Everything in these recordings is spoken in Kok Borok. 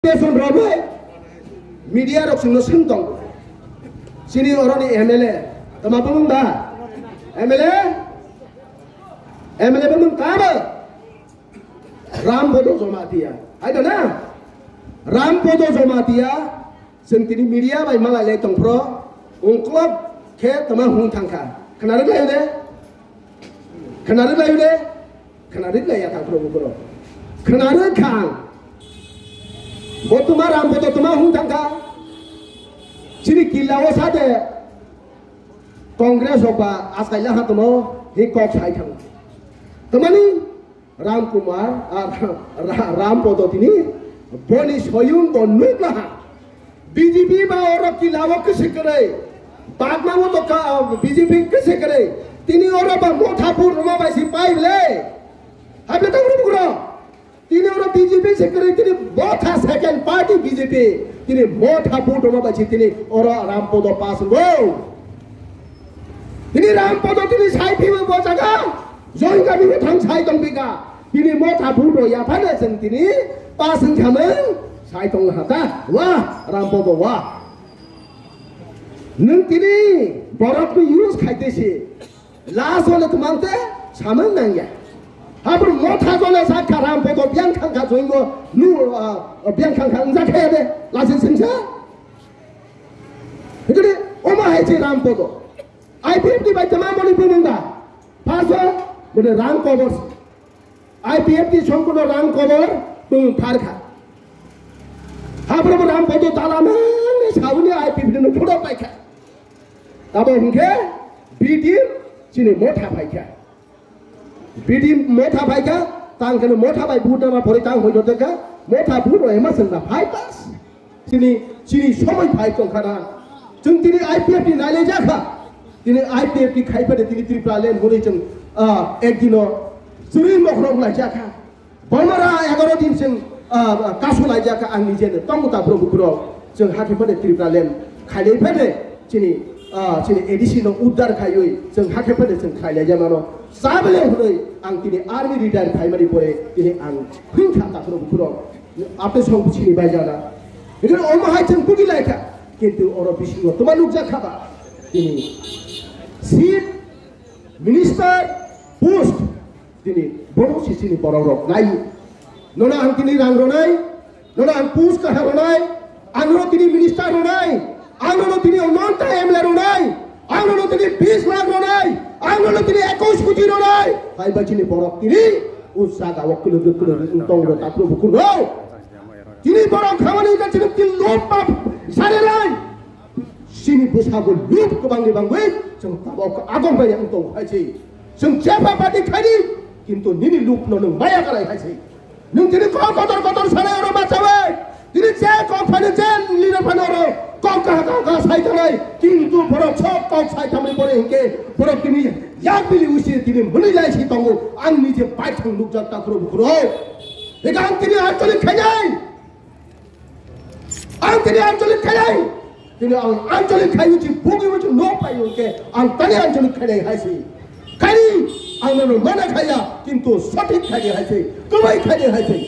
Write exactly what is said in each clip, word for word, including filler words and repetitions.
Station rok bai media rok singno sing tong. Sini oroni M L A tama bumung da? M L A? M L A bumung kama? Ram Bodo Jamatia. Hai da na? Ram Bodo Jamatia. Sing tini media bai malai lai tong pro. Ungklok khe tama hung thangkha. Khna rwk lai de? Khna rwk lai de? Khna rwk lai ya tang pro bukro. Khna rwk khang. Bo tuma Ram Bodo tuma hung thangkha. Chini killa o sade Congress rok ba askaila ha tono hi kok sai thang. Tamani Ram Kumar, ah, Ra-, Ram Bodo tini boni soyung bo nuk laha. B J P ba oro kila o kisi kwrwi. Bagma o to ka, B J P kisi kwrwi. Tini oro ba motha bur roma bai si pai ble. Hable tang ru bukro. Tini oro B J P se kwrwi tini motha second party B J P. Tini motha bur roma bai si tini oro Ram Bodo pass go. Tini Ram Bodo tini sai phiwi bo jaga. Join kami bo thang sai tong bika. Tini motha bur ro ya phane sing tini pass wng khamang sai tong ha ta. Wah, Ram Bodo wah. Nung tini borok ni use khai te si. Last one to mangte samang nang ya. Habur motha jone sa kha Ram Bodo biang khang kha join go nu, ah, biang khang kha wng ja khe de. Last sing sa. Hikri oma hai si Ram Bodo. I P F T bai tama moni bumung da. Paso bole rang kobor. I P F T songkono rang kobor bumung phar kha. Habro Ram Bodo dala mani sauni I P F T no photo pai kha. Tabo hingke B T chini motha phai kha. B T motha phai kha, tang khe motha bai but nama pori tang hoi dode kha. Motha but oi ma sengna phai pas. Chini, chini somoi phai tong khana. Chwng tini I P F T nailai jakha. Tini I P F T khai phade tini Tripura land hwnwi chwng, ah, ek dino chwrwi mokhorok lai jakha. Bomara egaro din chwng, ah, kasu lai jakha ang nije ne tongo ta bro bukuro. Chwng hakhe phade Tripura land khailai phade chini, ah, chini A D C no uddar khaiwi chwng hakhe phade chwng khailai jamano. Sabele hwnwi ang tini army retire khaimani pore tini ang hwnkha ta bro bukuro. Ate song chini bai jana. Ikhwno omo hai chwng bugi lai kha. Kintu oro bisingo tuma nukjak kha ba? Tini chief minister post tini bono si chini borok rok nai. Nono ang tini rang ronai, nono ang post kaha ronai, ang nono tini minister ronai, ang nono tini ononta M L A ronai, ang nono tini bis lakh ronai, ang nono tini ekus koti ronai. Hai ba chini borok tini o jaga o kuluk kuluk tong ro tapro bukur ro. Tini borok khamani ka chini tin lop pap sare lai. Chini bwsago lop kwbangni bangwi chwng tabok agok bai ang tong hai se. Chwng chepha party khaidi kintu nini lop no nwng maya kalai hai se. Nwng tini kok kotor kotor sare oro bachawi. Tini je kok phani je leader phani oro kok kaha kok kaha sai thanai. Kintu borok sok kok sai thamani pore hinkhe borok tini yak bili usi tini mwnwi lai si tongo. Ang nije bai thang nukjak takhro bukhro. Ega ang tini anchalik khainai. Ang tini anchalik khainai. Tini ang anchalik khai uchi bugi uchi no pai uke ang tani anchalik khainai hai si. Khaini ang no mana khaya kintu sothik khainai hai si. Kwbai khainai hai si.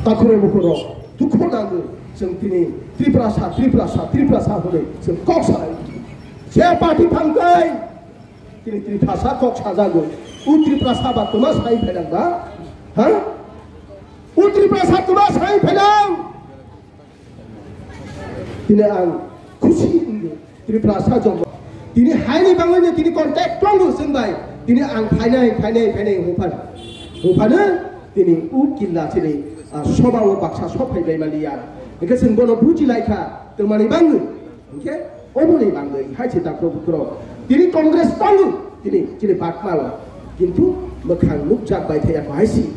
Takhuro bukhuro dukho nango chwng tini Tripura sa, Tripura sa, Tripura sa hwnwi chwng kok salai. Je party phangkai tini Tripura sa kok sajago. U Tripura sa ba tuma sai phaidang ba? Ha? U Tripura sa tuma sai phaidang? Tini ang khusi wngwi Tripura sa jobo. Tini haini bangwino tini contact tongo chwng bai. Tini ang phainai, phainai, phainai hwnphano. Hwnphano tini u killa chini, ah, soba o baksa sok phai bai maliya. Hwnkhe chwng bono buji lai kha, twmani bangwi. Hwnkhe oboni bangwi hai se dakro bukro. Tini Congress tongo, tini chini bakma o. Kintu mwkhang nukjak bai thaya ko hai si.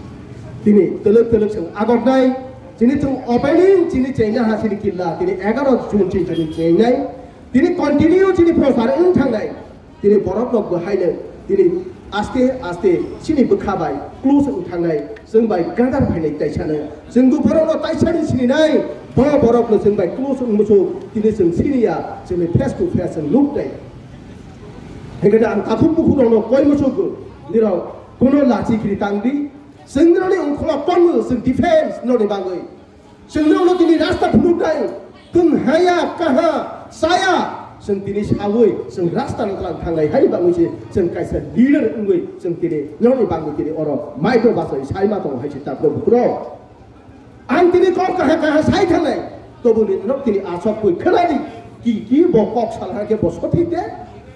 Tini twlwk twlwk chwng agoknai. Chini chwng opening chini chengna ha chini killa. Tini egaro June chini chini chengnai. Tini continue chini prochar wng thangnai. Tini borok rok bo haino tini aste aste chini bwkha bai close wng thangnai. Chwng bai gadar phainai taisano. Chwng bo borokno taisani sininai. Bo borokno chwng bai close wng muchuk. Tini chwng siniya. Chwngni face to face chwng nuk nai. Hingkhe ang takhuk bukhuk rokno koi muchuk. Nirok kuno lachi kiri tangdi. Chwng nini ungkholo tongo, chwng defense nini bagwi. Chwng nono tini rasta phunuknai, twng haya, kaha, chaya, chwng tini sawi, chwng rasta no tlang thangnai, hai bagwi se chwng kaisa leader wngwi chwng tini nini bagwi tini oro maido bachai sai ma tongo hai se tapro bukrok. Ang tini kok kaha kaha sai thangnai, tobo ni nok tini asok kwi khwnadi, ki ki bo kok sal hakhe bo sothik de,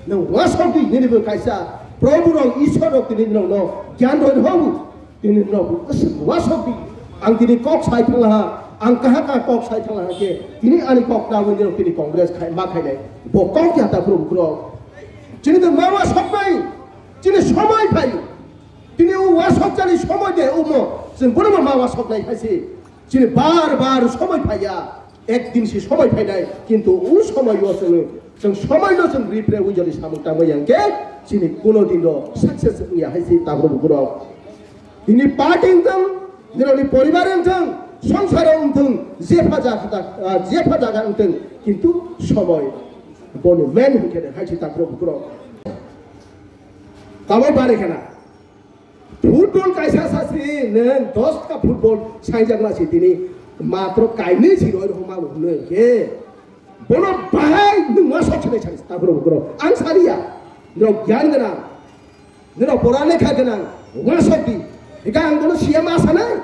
nwng wasok di, nini bo kaisa Probhu rok, Ishwar rok tini nono gyan roi hobu. Tini no wasok di. Ang tini kok sai thangla ha, ang kaha kaha kok sai thangla ha khe, tini ani kok na wngwi tini Congress khai ma khainai. Bo kok ya ta phuru phuru. Chini to ma wasok nai, chini somoi phai. Tini o wasok jani somoi de o mo, chwng bono ma wasok nai khai si. Chini bar bar somoi phai ya. Ekdin si somoi phainai, kintu o somoi o chwng, chwng somoi no chwng ripre ujoli samung tangma yang khe, chini kuno din ro success wngya hai se tabro bukurok. Tini party wngthang, nironi poribar wngthang, songsaro wngthang, jepha jaga, ah, jepha jaga wngthang, kintu somoi boni main hwnkhe hai se tabro bukurok. Tamo bare khana. Football kaisa sasi nwng dos ka football saijakna si tini matro kainwi si roi rokma bo hwnwi khe bono bahai nwng ma sok sinai sani tapro bukro ang saliya. Norok gyan gwnang, norok pora lekha gwnang, wasok di. Hika ang bono siyam asanai.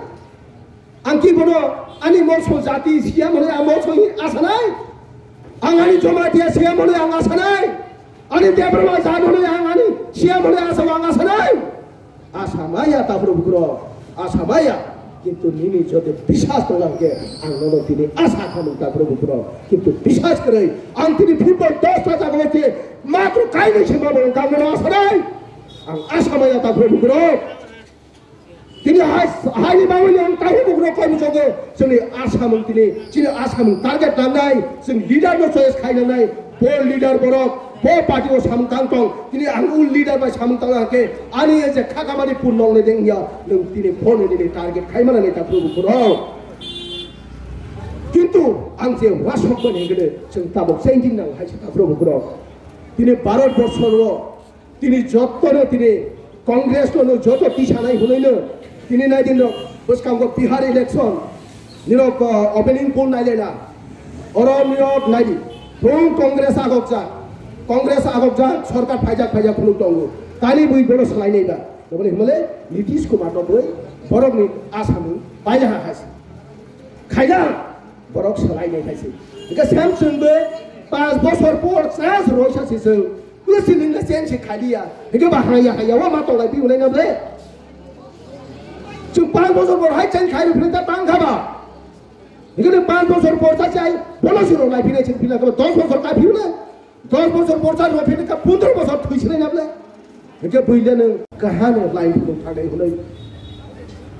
Ang ki bono ani mokso jati siyam hwnwi ang mokso hi asanai? Ang ani Jamatia siyam hwnwi ang asanai? Ani Debbarma jat hwnwi ang ani siyam hwnwi asa ang asanai? Asamaya tapro bukro, asamaya. Kintu nini jodi biswas tong hwnkhe ang nono tini asa khamung tapro bukro. Kintu biswas kwrwi ang tini football dos ta jaga matro kainwi se mabo ang nono asanai? Ang asamaya tapro bukro. Tini hai, haini bagwi ang tahi bugrok koi muchungo, chini asamung tini, chini asamung target nangnai, chwng leader no choice khai nangnai, bo leader borok, bo party o samung tang tong, tini ang ul leader bai samung tang hake, ani je khakamani pun nong le deng ya, nwng tini phone nini target khai mana neta phuru phuru. Kintu ang je wasok mani hingkhe chwng tabok changing nang hai se ta phuru phuru. Tini Bharat borso ro Tini jotono tini Congress no joto tisanai hwnwi no tini naidi no bwskango Bihar election nino, uh, opening poll nailena oro nino naidi thung Congress agokjak, Congress agokjak sorkar phaijak phaijak phunuk tongo tani bui bono swlainai ba toboni hwnle Nitish Kumar no bui borokni asami paila ha hai. Khaina borok swlai nai khai se. Hingke sem chwng bo panch bosor por chance roi sa se chwng. Bo se nung ke change se khai liya. Hingke ba haya haya wa ma tolai pi ulai na ble. Chwng panch bosor por hai change khai rw philai ta tang kha ba. Hingke nung panch bosor por sa chai bono se rw lai phi nai chwng philai kha ba dos bosor kai phi ulai. Dos bosor borsa rw phini ka pondro bosor thwi sinai na ble. Hingke buile nwng kaham lai phunuk thangnai hwnwi.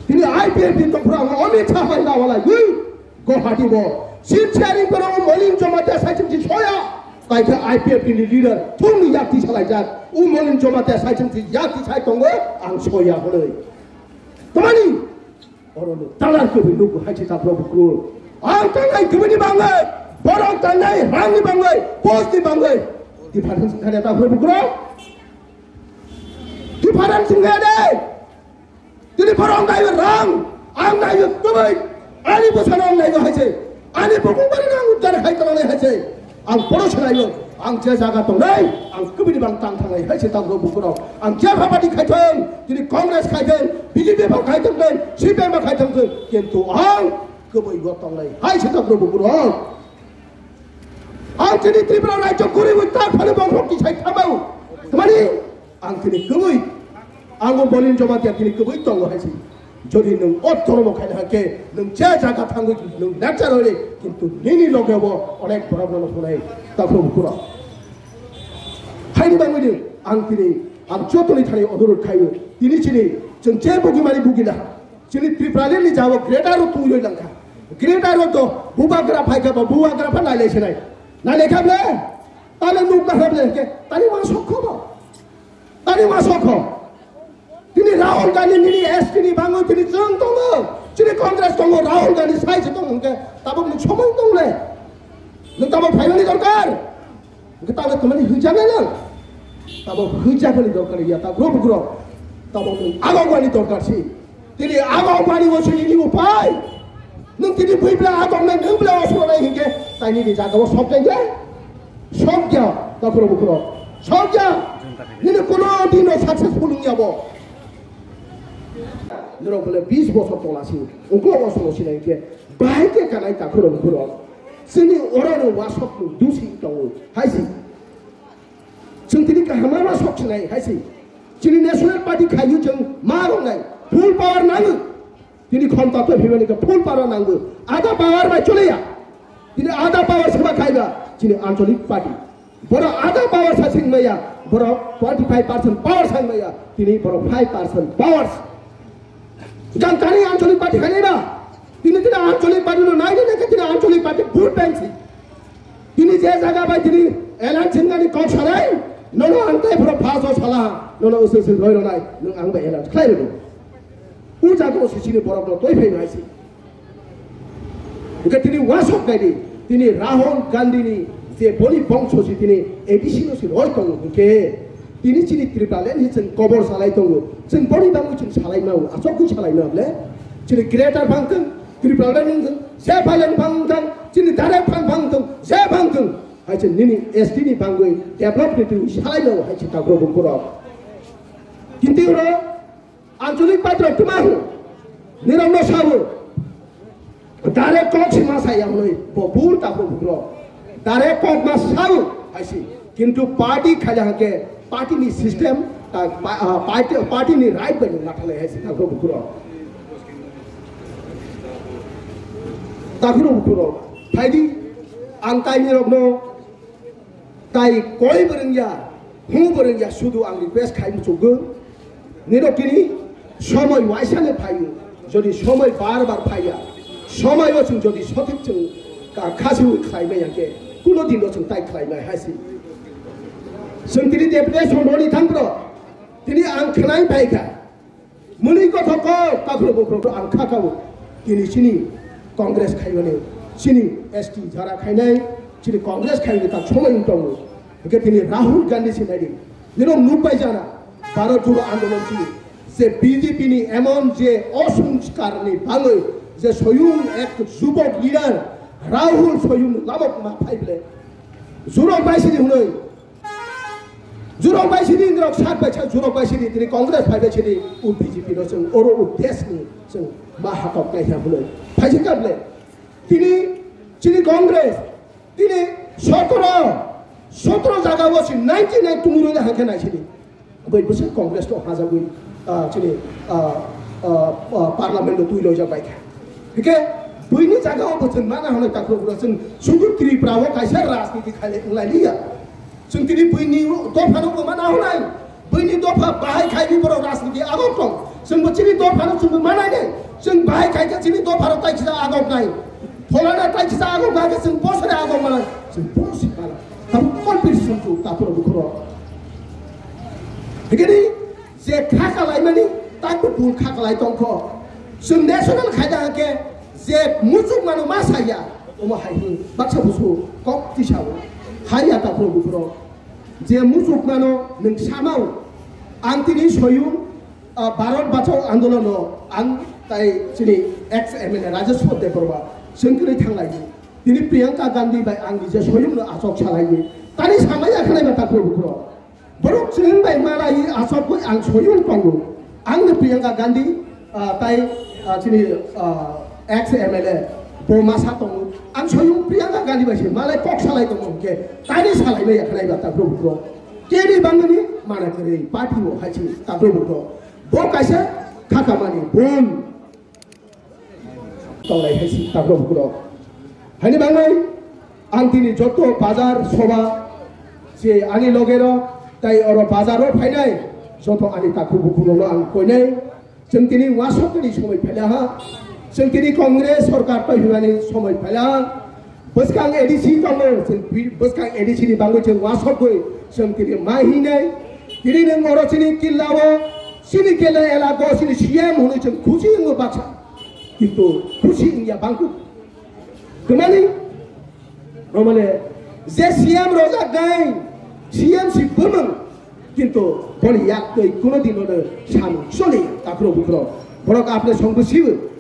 Tini I P F ni tongphra ang Amit Shah bai dawa lai. Ui, Guwahati bo. Seat sharing koro o Molin Jamatia saichung si soya. Kaisa I P F ni leader thungni yakti salaijak. O Molin Jamatia saichung si yakti sai tongo ang soya hwnwi. Tamani Oro no talar kubui nugo hai se ta Prabhu Kro. Ang tangnai kubui ni bangwi, borok tangnai rang ni bangwi, post ni bangwi. Difference wngkha de ta Prabhu Kro? Difference wngkha de? Tini borok naiwi rang, ang naiwi kubui, ani bwsano ang naiwi hai se. Ani bukung bari no ang uddar khai tongnai hai se. Ang bono swlaio, ang je jaga tongnai, ang kubuni bang tang thangnai hai se ta Prabhu Kro. Ang je party khai thang, tini Congress khai thang, B J P bo khai thang thang, C P M bo khai thang thang, kintu ang kubui bo tongnai hai se ta Prabhu Kro. Ang tini Tripura rajyo guriwi tar phano bongkhok tisai thabao. Tamani Ang tini kubui, ang o Molin Jamatia tini kubui tongo hai se. Jodi nwng o dhormo khaina hake, nwng je jaga thangwi nwng lecture hori, kintu nini loge bo onek borok no phunai, ta Prabhu Kro. Haini bangwi ni, ang tini, ang jotoni thani onurodh khaio, tini chini, chwng je bugimani bugina, chini Tripura ni jabo greater o tungwi langkha. Greater o to, bubagra phaikha ba, bubagra pha nailai sinai. Nailai kha ble, tale nuk na kha ble, ke, tani ma sokho ba. Tani ma sokho. Tini Rahul Gandhi nini S T ni bangwi tini chwng tongo. Chini Congress tongo, Rahul Gandhi sai se tongo hwnkhe tabuk ni somoi tong le. Nwng tabuk phaimani dorkar. Hwnkhe tabuk twmani hwijak le nwng. Tabuk hwijak ni dorkar ya ta gro bugro. Tabuk nwng agogwani dorkar si. Tini agok mani o sini ni upai. Nung tini bui bla agok nai nung bla osro nai hingke tini ni jaga o sok nai je. Sok ya, takhuro bukhuro. Sok ya. Nini kuno dino successful wng ya bo. Norok bole bis bosor tola si. Ungklo osro si nai hingke. Bahai ke kanai takhuro bukhuro. Sini oro no wasok no dusi tongo. Hai si. Chwng tini kaham ma sok sinai hai se. Chini National Party khayu chwng ma rok nai. Full power nango. Tini khomta to phimani ka full power nango. Ada power bai chole ya. Tini ada power seba khaiba. Chini Anchalik Party. Boro ada power sa sing maya. Boro twenty five percent power sang maya. Tini boro five percent power. Jang tani Anchalik Party khainai ba? Tini tini Anchalik Party no nai nai khe tini Anchalik Party vote bank si. Tini je jaga bai tini elan chingani kok salai, nono ang tai phoro paso sala, nono usul sil roi ronai, nung ang bai elan khlai rego. U jaga o sisini borok no toi phai nai si. Hingke tini wasok nai di, tini Rahul Gandhi ni je boni bongso si tini A D C no si roi tongo hingke. Tini chini Tripura land ni chwng kobor salai tongo. Chwng boni bagwi chwng salai mao, aswk khe salai mao le. Chini greater phang thang, Tripura land wng thang, Sepha land phang thang, chini direct phang phang thang, je phang thang. Hai chwng nini S T ni bagwi develop ni twi salai mao hai chwng takhro bukhurok. Kintu oro Anchalik Party rok tuma hu. Nirok no sabu. Direct kok si ma saya hwnwi bo bul takhuk bukro. Direct kok ma sabu hai si. Kintu party khaila hake party ni system ta pa-, ah, party, party ni right bai ma thalai hai si takhuk bukro. Takhuk bukro. Phaidi ang kaini rok no Tai koi bo rwngya, hu bo rwngya, sudu ang request khai muchukgo. Nino tini somoi waisano phaio, jodi somoi bar bar phaiya, somoi o chwng jodi sothik chwng ka khasiwi khlai maya khe, kuno dino chwng tai khlai mai hai si. Chwng tini deputation roni thangpro, tini ang khwnai pai kha. Mwnwi kothok kok, takhro bukhro ang kha kabo. Tini chini Congress khaimani, chini S T jara khainai, chini Congress khaimani tak somoi wng tongo. Hingke tini Rahul Gandhi se naidi. Nino nukbai jana, Bharat Jodo Andolon chini. Je B J P ni emon je osungskar ni bangwi, je soyung ek jubok leader, Rahul soyung lamok ma phaible. Jurok bai sini hwnwi, Jurok bai sini, nirok sak bai sa, jurok bai sini, tini Congress phai bai sini, u B J P no chwng, oro u desh ni chwng ma hatok nai kha hwnwi. Phai se kable, tini chini Congress, tini sotoro, sotoro jaga o si ninety nine tungwi roi hangkhe nai sini. Bai bwswk Congress to hajagwi, ah, chini, ah, ah, ah, parliament o twi loijak bai kha. Hingke buini jaga o bo chwng mana hwnwi takhro bwrwi chwng sudu Tripura o kaisa rajniti khaile wng lai liya. Chwng tini buini dopha no bo mana hwnai. Buini dopha bahai khai ni borok rajniti agok tong. Chwng bo chini dopha no chwng bo manai de. Chwng bahai khai khe chini dopha rok tai kisa agok nai. Pholana tai kisa agok nai khe chwng bosore agok manai. Chwng bosi manai. Tabuk competition chu takhro bukhro. Hingke ni je kha kalai mani tak bo bul kha kalai tong kho. Chwng national khai da hwnkhe je muchuk mano ma saya. Omo hai hwn baksa busu kok tisao. Hai ya takhro bukhro. Je muchuk mano nwng samao, ang tini soyung, ah, Bharat Bachao Andolon o ang tai chini ex M L A Rajeshwar Debbarma chwng kwrwi thanglai di. Tini Priyanka Gandhi bai ang nije soyung no achok salai di. Tani samaya khnai ba takhro bukhro. Borok chwng bai malai achok goi ang soyung tongo. Ang no Priyanka Gandhi ah, tai, ah, chini, ah, ex M L A bo masa tongo. Ang soyung Priyanka Gandhi bai se malai kok salai tongo hwnkhe tani salai maya khlai ba takhro bukhro. Keni bangni mana kwrwi party bo hai se takhro bukhro. Bo kaisa khakamani bun tonglai hai se takhro bukhro. Haini bangwi ang tini joto bazar soba se ani logero tai oro bazaro phainai joto ani takhro bukhro no ang koinai. Chwng tini wasokni somoi phaila ha. Chwng tini Congress sorkar twi hwnani somoi phaila ha. Bwskang A D C tongo, chwng bi-, bwskang A D C ni bangwi chwng wasokgwi chwng tini ma hinai. Tini nwng oro chini killa o, chini killa elago, chini C M hwnwi chwng khusi wngo baksa. Kintu khusi wngya bangkuk. Kwmani? Romane je C M rojak nai, C M si bumung, kintu boni yak twi kuno dino no samung choli takhro bukhro. Borok apne songbo sibo.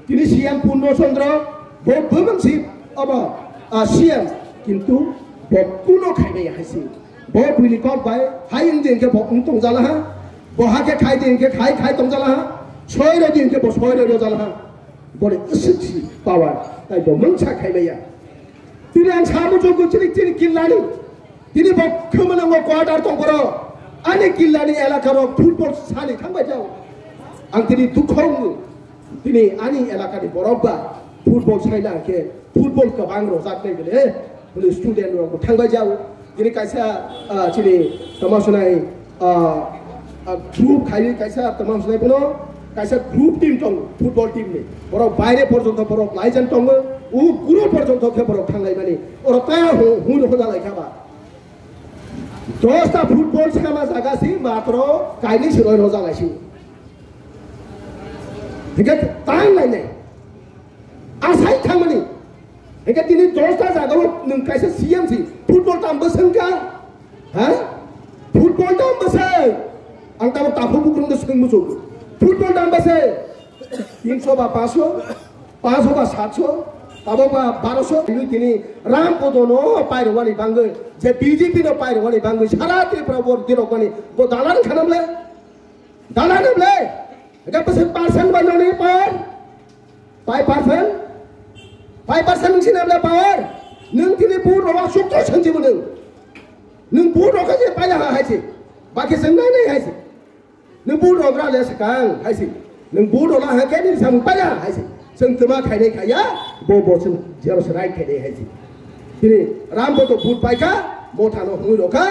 Tini C M Purno Chandra, bo bumung si obo, ah, C M, kintu bo kuno khaimaya hai si. Bo buini kok bai, hai wng di hwnkhe bo wng tongjala ha. Bo hakhe khai di hwnkhe khai khai tongjala ha. Soi rw di hwnkhe bo soi rw rwjala ha. Boni aswk si power, tai bo mungsa khaimaya. Tini ang sa muchungo chini chini killani. Tini bo khumulwngo quarter tong borok. Ani killani elaka rok football sani thangbai jao. Ang tini dukho wngo. Tini ani elakani borok ba football saina khe football kwbang rojak nai bele. Hwnwi student rok bo thangbai jao. Tini kaisa, ah, chini tama sunai, ah, ah, group khai kaisa tama sunai bono kaisa group team tong football team ni. Borok baire porjonto borok laijan tongo. U group porjonto khe borok thanglai mani. Oro ta hu-, hun hoda lai kha ba. Dos ta football sama jaga si matro kaini si roi roja lai si. Hingke tang lai nai. Asai thangmani. Hingke tini dos ta jaga o nwng kaisa C M si football tam bwswng ka? Ha? Football tam bwswng. Ang tamo taphuk bukrung no swng muchung. Football tam bwswng. Tinso ba paso. Paso ba satso, tabo ba baroso, ini tini Ram Podo no pairwani bangwi, je B J P no pairwani bangwi, sara Tripura bor dirok mani, bo dalan khanam le? Dalan le? Ega pese percent ba noni par? Pai percent? Pai percent nung sinam le par? Nung tini bu rowa sukto sanji bu nung. Nung bu roka je paya ha hai si. Baki sengnai nai hai si. Nwng vote rok ra le swkang hai se. Nwng vote rok la hwnkhe nini samung paya hai se. Chwng twma khainai khaiya, bo bo chwng jero se right khainai hai se. Tini Ram Bodo vote paikha, motha no hwnwi rokha,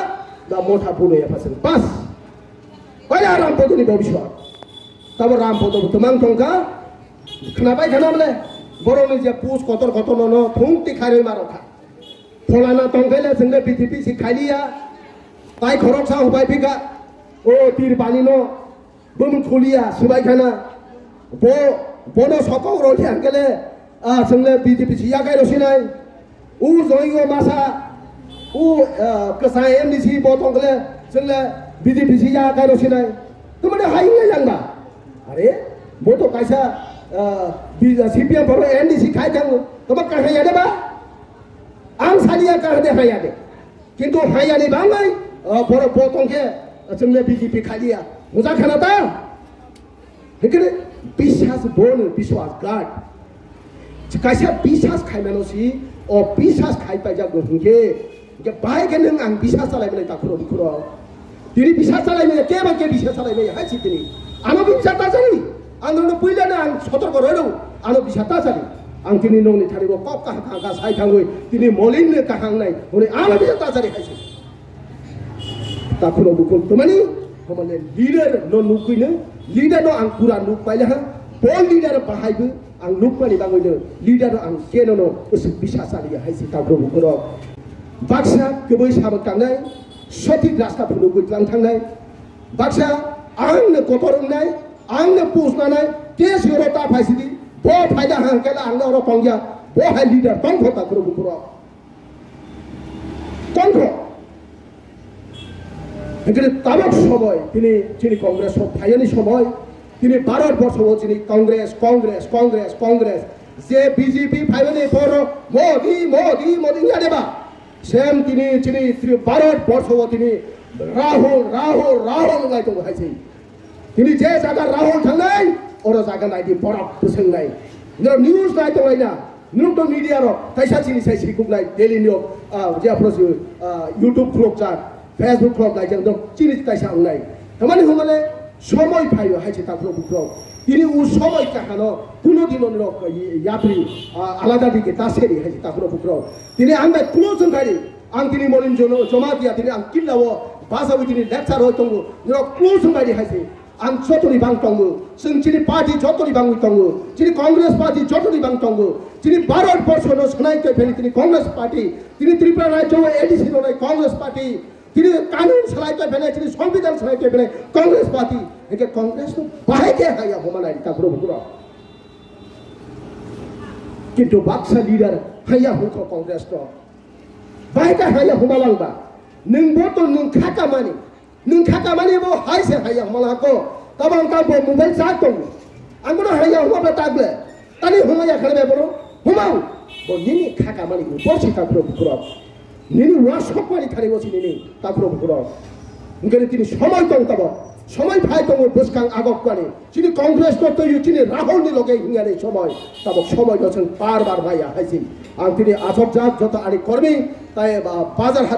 ba motha vote ya phaswng pass. Paya Ram Bodo ni bobiswar. Tabo Ram Bodo bo twmang tongkha, khwnapai khana bole, borok ni je post kotor kotor no no thung ti khairwi ma rokha. Pholana tongkhe le chwng le B J P si khailiya. Tai khoroksa hubai phika. O Tirpani no bumung khuliya, swbai khana. Bo, bono sokok roli hwnkhe le, ah, chwng le B J P si yakai rosinai. U Joy o masa, u, ah, kwsa M D C bo tongkhe le, chwng le B J P si yakai rosinai. Tumani hai wngya langba. Are, bo to kaisa, ah, B-, C P M boro M D C khai thang. Tuma kahaya de ba? Ang saliya kahade hayade. Kintu hayani bangwi, ah, borok bo tongkhe, ah, chwngno B J P khaliya. Mujak khana ta? Hikene biswas bono, biswas God. Kaisa biswas khaimano si, o biswas khai paijak bo hinkhe, hinkhe bahai khe nwng ang biswas chalai mani takhuro bukhuro. Tini bisa salai maya, keba ke bisa salai maya, hai si tini. Ano bisa ta sani. Ang nono puila na ang sotor ko roi dong. Ano bisa ta sani. Ang tini nong ni thari bo kok kaham kaham ka sai thangwi. Tini molin ne kahang nai. Hone ano bisa ta sani hai si. Ta khuno bukul tumani. Homane leader no nukui ne. Leader no ang pura nuk paila ha. Bol leader bahai bu. Ang nukmani bagwino leader ang keno no usuk bisa saliya hai si takhro bukhurok. Baksa kwbwi sabak tangnai, sotik rasta phunugwi tlang thangnai. Baksa ang no kotor wngnai, ang no pusnanai, case yoro ta phaisidi, bo phaida hangkela ang no oro tongya, bo hai leader tongkho takhro bukhurok. Tongkho. Hingke tabok somoi, tini, tini Congress o phaiyani somoi, tini Bharat borso o tini Congress, Congress, Congress, Congress. Je B J P phaiyani poro Modi, Modi, Modi wngya deba. Same tini, tini, tini Bharat borso o tini Rahul, Rahul, Rahul wnglai tongo hai se. Tini je jaga Rahul thangnai, oro jaga naidi borok bwswng nai. Niro news nai tonglaina, nukto media rok, kaisa chini sai sikuknai, daily news, ah, je aphro si, ah, YouTube khulokjak, Facebook khulok naijak, dok chini kaisa wngnai. Tamani hwnmale somoi phaio hai se takhro bukhro. Tini u somoi kahano, kuno dino nirok, ah, yapri, ah, alada dike ta seri hai se takhro bukhro. Tini ang bai close wngkha di, Ang tini Molin Jono-, Jamatia tini ang killa o basawi tini lecture roi tongo. Nirok close wngbai di hai se. Ang jotoni bang tongo. Chwng chini party jotoni bangwi tongo. Chini Congress party jotoni bang tongo. Chini Bharat borsho no sanai tei pheli tini Congress party. Tini Tripura rajyo o A D C no nai Congress party. Tini kanun sanai tei pheli, chini songbidan sanai tei pheli Congress party. Hingke Congress no bahai khe haya homa nai ta bro bro. Kintu baksa leader haya hukho Congress no. Bahai ta haya huma langba. Nwng bo to nwng kha kamani. Nwng kha kamani bo hai se haya huma langko. Tabang ta bo mobile cha tongo. Ang bono hai ya huma ba tagle. Tani huma ya kharbe bono. Humang. Bo nini khaka mani upor si takhro bukhro. Nini wasok mani thani bo si nini takhro bukhro. Ngani tini somoi tong tabo. Somoi phai tongo bwskang agok kwani. Chini Congress no twi chini Rahul ni loge hingani somoi. Tabo somoi no chwng par bar maya haisi. Ang tini asok jak joto ani kormi tai ba bazar